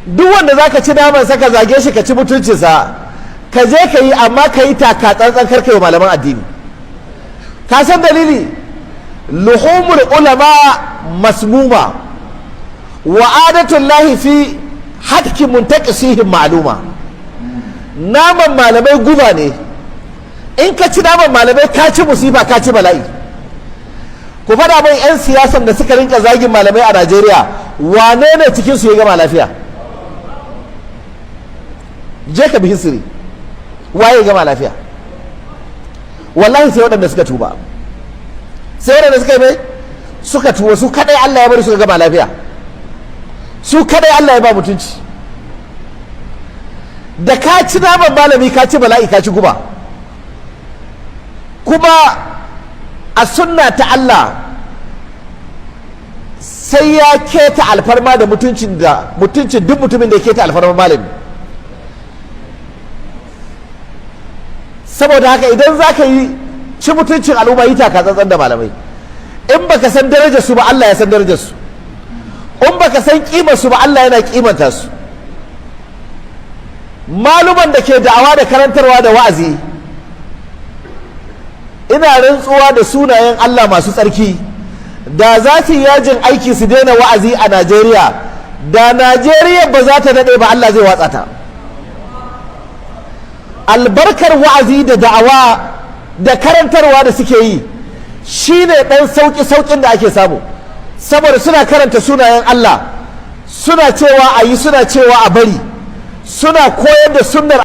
Duk wanda zaka ci naman sa, ka zage shi, ka ci mutuncinsa, ka je ka yi, amma ka yi taka tsantsan, karka yi malaman addini. Ka san dalili? Luhumul ulama masmuma wa adatullahi fi hatki muntaqisihim ma'luma. Naman malamai guba ne. In ka ci naman malamai, ka ci musifa, ka ci bala'i. Ku faɗa min 'yan siyasan da suka rinka zagin malamai a Najeriya, wane ne cikin su ya gama lafiya? Je ka bi history, waye gama lafiya? Wallahi sai waɗanda suka tuba, sai waɗanda suka yi mai suka tuba, su kadai Allah ya bari suka gama lafiya, su kadai Allah ya ba mutunci. Da ka ci naman malami, ka ci bala'i, ka ci guba. Kuma a sunna ta Allah, sai ya keta alfarma da mutuncin da mutuncin duk mutumin da ya keta alfarma malami. Saboda haka idan za ka yi ci mutuncin al'umma, yi taka tsantsan da malamai. In baka san darajar su ba, Allah ya san darajar su. In baka san kimar su ba, Allah yana kimanta su. Maluman da ke da'awa da karantarwa da wa'azi, ina rantsuwa da sunayen Allah masu tsarki, da za su yi yajin aiki su daina wa'azi a Najeriya, da Najeriya ba za ta daɗe ba, Allah zai watsa ta. Albarkar wa'azi da da'awa da karantarwa da suke yi shine ɗan sauƙi-sauƙin da ake samu, saboda suna karanta sunayen Allah, suna cewa a yi, suna cewa a bari, suna koyar da sunnar.